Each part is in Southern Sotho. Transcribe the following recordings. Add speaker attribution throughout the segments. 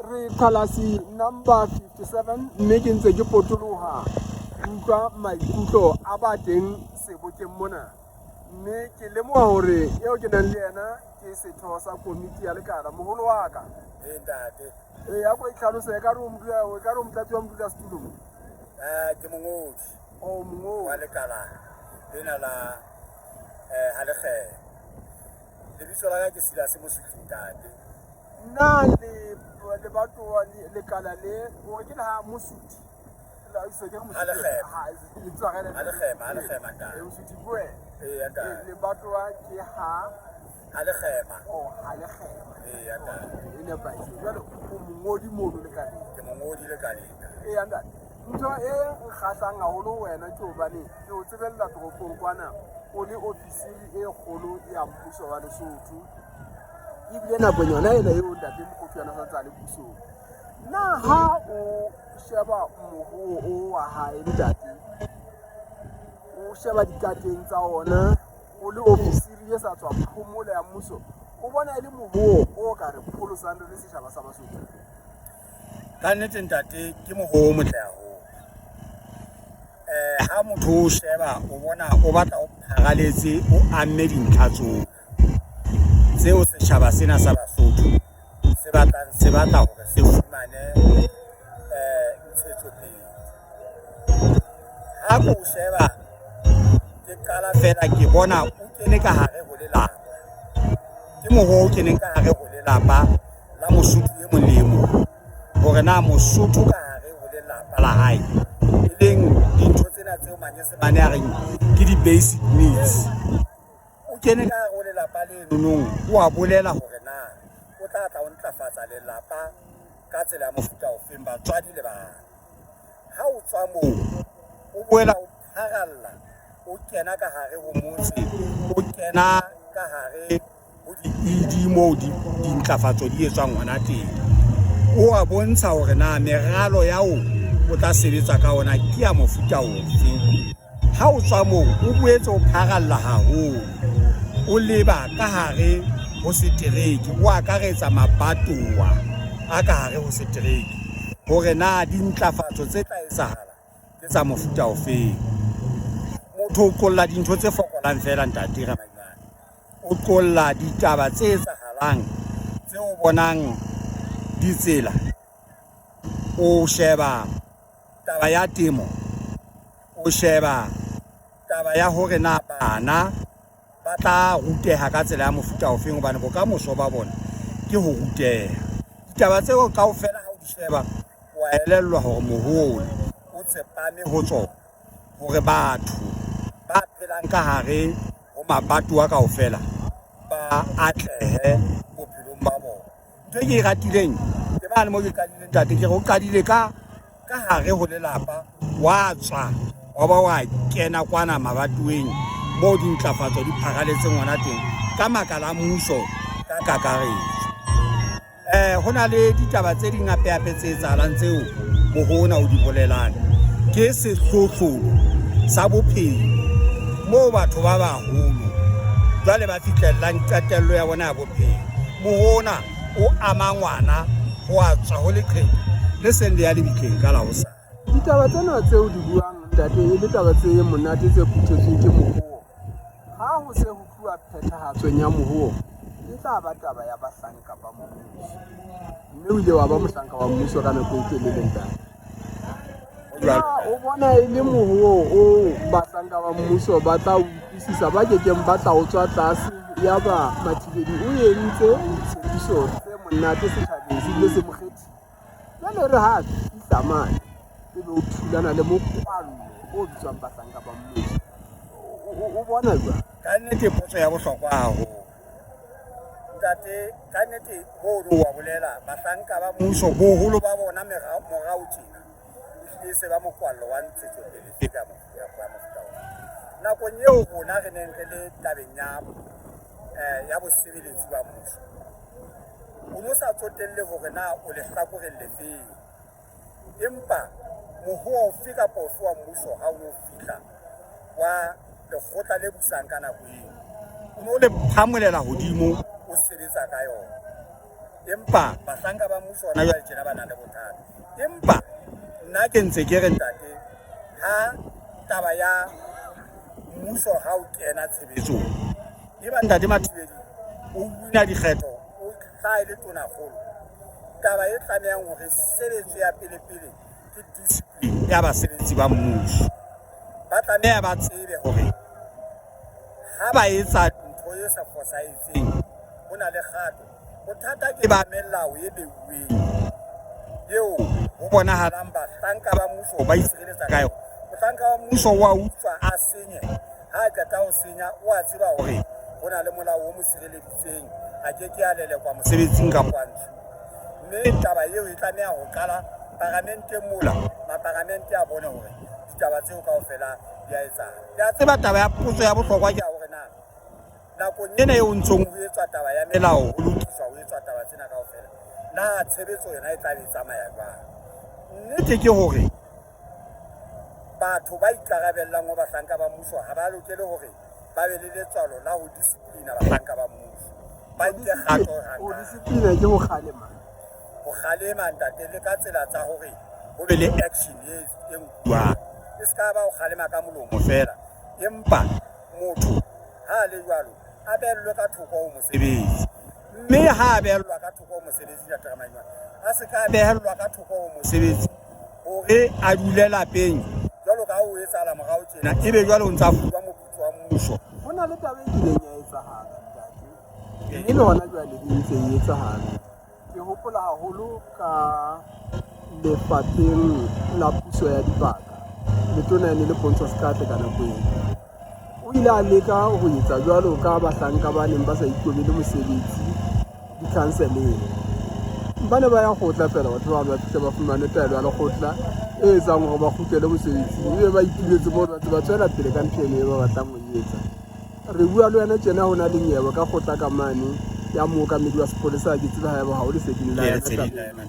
Speaker 1: Re Qhalasi number 57 mme ke ntse ke potoloha ke utlwa maikutlo a ba teng sebokeng mona. Mme ke lemoha hore eo ke nang le yena ke setho sa komiti ya lekala, moholo wa ka.
Speaker 2: Ee, ntate.
Speaker 1: Ee, a ko itlhalose, ekare o modula, ekare o motlatsi wa modulasetulo mo.
Speaker 2: Ke mongodi.
Speaker 1: Oh, mongodi.
Speaker 2: Wa lekala lena la ha lekgema. Lebitso la ka ke Silase Mosotli, ntate.
Speaker 1: Na le lebatowa lekala le hore ke la Mosotli?
Speaker 2: Ha lekgema. Ha lekgema, ha lekgema, ntate.
Speaker 1: Mosotli ke wena.
Speaker 2: Ee, ntate.
Speaker 1: Lebatowa ke ha
Speaker 2: Ha lekgema.
Speaker 1: Oh, ha lekgema.
Speaker 2: Ee, ntate.
Speaker 1: E nepahetse. Jwale o mongodi mono lekaleng.
Speaker 2: Ke mongodi lekaleng.
Speaker 1: Ee, ntate. Ntho e nkgahlang haholo ho wena ke hobane ke o tsebella toropong kwana o le ofisiri e kgolo ya mmuso wa Lesotho. Ebile nakong yona ena eo ntate Mokgothu yena sa ntse a le pusong. Na ha o sheba mohoo o wa hae ntate, o sheba dikateng tsa ona, o le ofisiri e sa tswa phomola ya mmuso, o bona e le mohoo o ka re pholosang re le setjhaba sa Basotho?
Speaker 2: Ka nnete ntate, ke mohoo o motle haholo. Ha motho o sheba, o bona o batla o pharaletse, o amme dintlha tsohle tseo setjhaba sena sa Basotho se batlang, se batla hore se fumane ntshetsopele. Ha ke o sheba, ke qala fela ke bona o kene ka hare ho lelapa. Ke mohoo o keneng ka hare ho lelapa la Mosotho e mong le e mong. Hore na Mosotho ka hare ho lelapa la hae, e leng dintho tsena tseo manyesemane a reng ke di-basic needs. O kene ka hare ho lelapa le nonong, o a bolela hore na o tla tla o ntlafatsa lelapa ka tsela ya mofuta ofeng, batswadi le bana. Ha o tswa moo, o boela o pharalla, o kena ka hare ho motse, o kena ka hare ho di-ED moo dintlafatso di etswang hona teng. O a bontsha hore na meralo ya o o tla sebetsa ka ona ke ya mofuta ofe. Ha o tswa moo, o boetse o pharalla haholo, o leba ka hare ho setereke, o akaretsa mabatowa a ka hare ho setereke hore na dintlafatso tse tla etsahala ke tsa mofuta ofeng. Motho o qolla dintho tse fokolang feela ntate Ramaimane. O qolla ditaba tse etsahalang tse o bonang ditsela. O sheba taba ya temo, o sheba taba ya hore na bana ba tla ruteha ka tsela ya mofuta ofeng, hobane bokamoso ba bona ke ho ruteha. Ditaba tseo kaofela ha o di sheba, wa elellwa hore moholo o tsepame ho tsona, hore batho ba phelang ka hare ho mabatowa kaofela ba atlehe bophelong ba bona. Ntho e ke e ratileng ke mane mo ke qadileng ntate, ke re o qadile ka ka hare ho lelapa, wa tswa wa ba wa kena kwana mabatoweng moo dintlafatso di pharaletseng hona teng ka makala a mmuso ka kakaretso. Ho na le ditaba tse ding hape-hape tse etsahalang tseo mohona o di bolelang. Ke sehlohlolo sa bophelo moo batho ba baholo jwale ba fihlellang qetello ya bona ya bophelo. Mohona o ama ngwana ho a tswa ho leqheku le seng le ya lebitleng ka la hosane.
Speaker 1: Ditaba tsena tseo di buang ntate e le taba tse monate tse phuthetsweng ke mohoo. Ha ho se ho tluwa phethahatsong ya mohoo, e tla ba taba ya bahlanka ba mmuso. Mme o ile wa ba mohlanka wa mmuso ka nako e telele ntate. Na o bona e le mohoo o bahlanka ba mmuso ba tla utlwisisa, ba kekeng ba tla o tswa tlase ya ba Mathibeli o entse ditshepiso tse monate setjhabeng se bile se mo kgethile. Jwale re ha a fihla mane ebe o thulana le mokwallo o bitswang bahlanka ba mmuso. O bona jwang?
Speaker 2: Ka nnete potso ya bohlokwa haholo. Ntate, ka nnete ho wa bolela bahlanka ba mmuso boholo ba bona morao tjena ehlile se ba mokwallo wa ntshetsopele tse ka mofuta ona. Nakong eo rona re neng re le tabeng ya ya bosebeletsi ba mmuso, o no sa tsotelle hore na o lehlakoreng lefeng, empa mohoo ofe kapa ofe wa mmuso ha o no fihla wa lekgotla le busang ka nako eo, o no le phamolela hodimo, o sebetsa ka yona. Empa bahlanka ba mmuso hona jwale tjena ba na le bothata. Empa nna ke ntse ke re ntate, ha taba ya mmuso ha o kena tshebetsong, e ba ntate Mathibeli o wina dikgetho, o hlaha e le tonakgolo, taba e tlamehang hore sebetso ya pele-pele ke discipline ya basebetsi ba mmuso. Ba tlameha ba tsebe hore ha ba etsa ntho e sa fosahetseng ho na le kgato. Bothata ke ba melao e beuweng eo ho bonahalang bahlanka ba mmuso ba itshireletsa ka yona. Mohlanka wa mmuso wa utswa a senye, ha a qeta ho senya o a tseba hore ho na le molao o mo sireleditseng, a ke ke a lelekwa mosebetsing kapa a ntshuwa. Mme taba eo e tlameha ho qala paramenteng mola maparamente a bone hore ditaba tseo kaofela di a etsahala. Ke a tseba taba ya potso ya bohlokwa ke ya hore na nakong ena eo ntsong ho etswa taba ya melao, ho lokiswa, ho etswa taba tsena kaofela, na tshebetso yona e tla be e tsamaya jwang? Nnete ke hore batho ba ikarabellang ho bahlanka ba mmuso ha ba lokele hore ba be le letswalo la ho disciplina bahlanka ba mmuso, ba nke kgato
Speaker 1: Ho disciplina ke ho kgalema.
Speaker 2: Ho kgalema ntate, le ka tsela tsa hore ho be le action e nkuwang, e se ka ba ho kgalema ka molomo feela, empa motho ha a le jwalo a behellwe ka thoko ho mosebetsi. Mme ha a behellwa ka thoko ho mosebetsi, ntate Ramaimane, a se ka behellwa ka thoko ho mosebetsi hore a dule lapeng jwalo ka ha ho etsahala morao tjena, ebe jwale o ntsa fuwa moputso wa mmuso.
Speaker 1: Ho na le taba e kileng ya etsahala ntate, mme le hona jwale e ntse e etsahala. Ke hopola haholo ka lefapheng la puso ya dibaka, letona e ne le Pontsho Sekatle ka nako eo. O ile a leka ho etsa jwalo ka bahlanka ba neng ba sa ikobele mosebetsi dikhanseleng. Ba ne ba ya kgotla feela batho ba ba fihla ba fumane taelo ya lekgotla e etsang hore ba kgutlele mosebetsing, ebe ba ituletse moo ba ntse ba tswela pele ka ntho eno e ba batlang ho e etsa. Re bua le wena tjena ho na le nyewe ka kgotla ka mane ya mookamedi wa sepolesa, ke tsebe haeba ha o leseding la yona taba ena.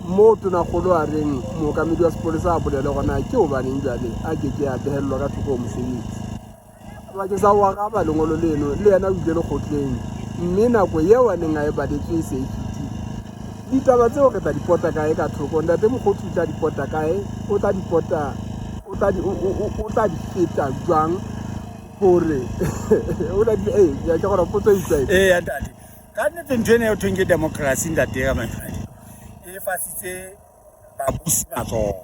Speaker 1: Moo tonakgolo a reng mookamedi wa sepolesa a bolele hore na ke hobaneng jwale a ke ke a behellwa ka thoko ho mosebetsi. Bakeng sa ho araba lengolo leno, le yena o ile lekgotleng mme nako eo a neng a e baletswe e se e fetile. Ditaba tseo re tla di pota kae ka thoko? Ntate Mokgothu o tla di pota kae? O tla di pota, o tla di, o tla di feta jwang? Hore o na di ee ke kgona potso e utlwa
Speaker 2: ee ntate, ka nnete ntho ena e thweng ke democracy ntate ka maifadi e fasitse babusi matsoho.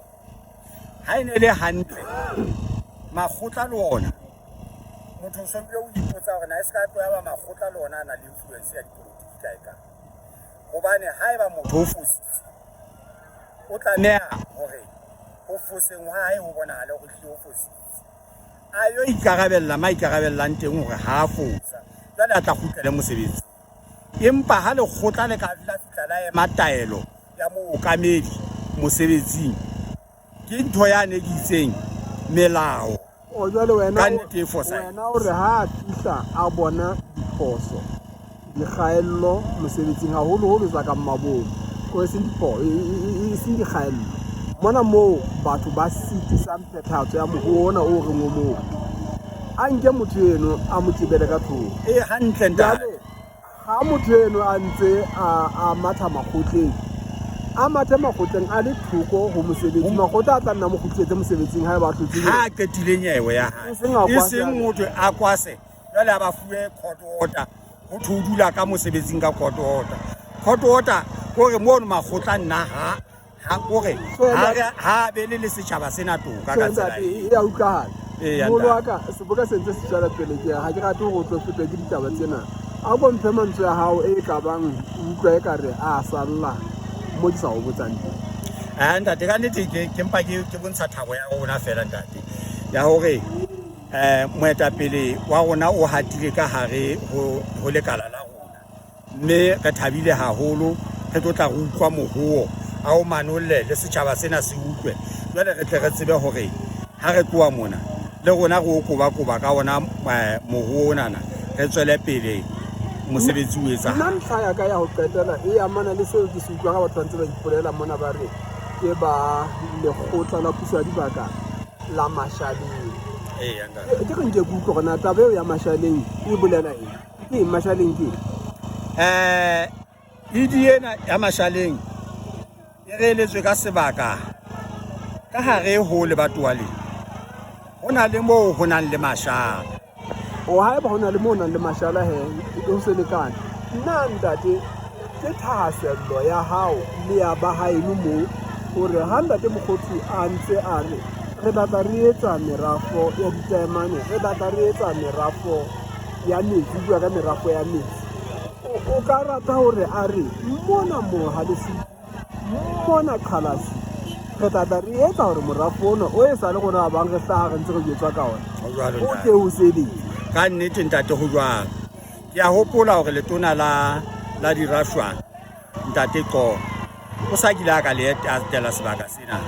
Speaker 2: Ha e ne le hantle makgotla le ona, motho o so bile o ipotsa hore na e se ka tloha ba makgotla le ona a na le influence ya dipolotiki kae kae. Hobane haeba motho o fositse, o tlameha hore ho foseng ha hae ho bonahale hore hlile o fositse, a yo ikarabella ma ikarabellang teng hore ha a fosa, jwale a tla kgutlele mosebetsing. Empa ha lekgotla le ka la fihla la ema taelo ya mookamedi mosebetsing, ke ntho yane ke itseng melao
Speaker 1: O jwale wena
Speaker 2: ka nnete e fosahetse.
Speaker 1: Wena o re ha a fihla a bona diphoso, dikgaello mosebetsing, haholoholo tsa ka mmabomo, o seng e seng dikgaello mona moo batho ba sitisang phethahatso ya moruo ona o reng o moo, a nke motho eno a mo tebele ka thoko.
Speaker 2: E hantle ntate.
Speaker 1: Jwale ha motho eno a ntse a matha makgotleng, a mathe makgotleng a le thoko ho mosebetsi, makgotla a tla nna mo kgutlisetse mosebetsing haeba a hlotse
Speaker 2: Ha a qetile nyewe ya hae,
Speaker 1: E seng a
Speaker 2: e
Speaker 1: kwase
Speaker 2: seng
Speaker 1: a-
Speaker 2: motho a kwase jwale a ba fuwe court order, ho thwe o dula ka mosebetsing ka court order. Court order kore mono makgotla nna ha ha kore ha re ha be le le setjhaba sena toka ka tsela
Speaker 1: e ya utlwahala.
Speaker 2: Ee,
Speaker 1: Moholo wa ka, seboka se ntse se tswela pele, ke ha ke rate hore o tlo fetwa ke ditaba tsena. A ko mphe mantswe a hao e ka bang o utlwa e ka re a salla mo ke sa o botsang teng.
Speaker 2: Ah, ntate, ka nnete ke mpa ke bontsha thabo ya rona fela ntate, ya hore moetapele wa rona o hatile ka hare ho lekala la rona, mme re thabile haholo. Re tlo tla re utlwa mohoo a o manolle le setjhaba sena se utlwe. Jwale re tle re tsebe hore ha re tloha mona le rona re o kobakoba ka ona mohoo onana, re tswele pele mosebetsi o etsahala.
Speaker 1: Nna ntlha ya ka ya ho qetela e amana le seo ke se utlwang ha batho ba ntse ba ipolela mona, ba re ke ba lekgotla la puso ya dibaka la Mashaleng.
Speaker 2: Ee, ntate.
Speaker 1: Ke re nke ke utlwe hore na taba eo ya Mashaleng e bolela eng? Ke eng Mashaleng ke eng?
Speaker 2: Idi ena ya Mashaleng e reeletswe ka sebaka ka hare ho lebatowa lena. Ho na le moo ho nang le mashala.
Speaker 1: O haeba ho na le moo ho nang le mashala he, ho se lekane. Na ntate ke thahasello ya hao le ya ba haeno moo hore ha ntate Mokgothu a ntse a re re batla re etsa merafo ya ditaemane, re batla re etsa merafo ya metsi, o bua ka merafo ya metsi, o ka rata hore a re mona Mohalesutu, mona Qhalasi, re tla tla re etsa hore morafo ona o e sa le rona ba bang re hlaha re ntse re jwetswa ka ona o tle o sebetse.
Speaker 2: Ka nnete ntate ho jwalo. Ke a hopola hore letona la la dirashwa ntate Qo o sa kile a ka le etela sebaka sena.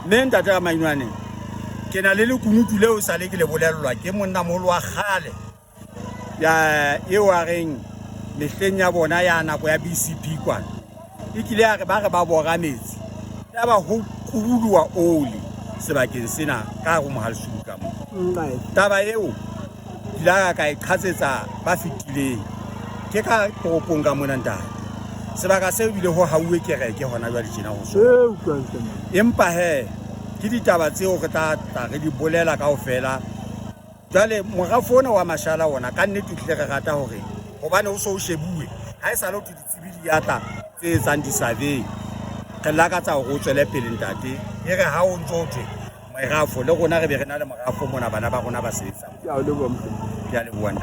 Speaker 2: Mme ntate Ramainwane ke na le lekunutu leo sa le ke le bolellwa ke monnamoholo wa kgale ya eo a reng mehleng ya bona ya nako ya BCP kwana e kile ya re ba re ba bora metsi ya ba ho kubuloa oli sebakeng sena ka hare ho Mohalesudu ka mo. Taba eo ke ile ka e qhatsetsa ba fetileng ke ka toropong ka mona ntate. Sebaka seo ebile ho hauwe kereke hona jwale tjena ho sona. Empa he ke ditaba tseo re tla tla re di bolela kaofela. Jwale morafo ona wa mashala ona ka nnete tlile re rata hore hobane o so o shebuwe ha e sale ho thwe ditsebi di ya tla tse etsang di-survey, re lakatsa hore o tswele pele ntate. E re ha o ntso o thwe merafo le rona re be re na le morafo mona bana ba rona ba sebetsa.
Speaker 1: Ke a leboha mohlomphehhi.
Speaker 2: Ke a leboha ntate.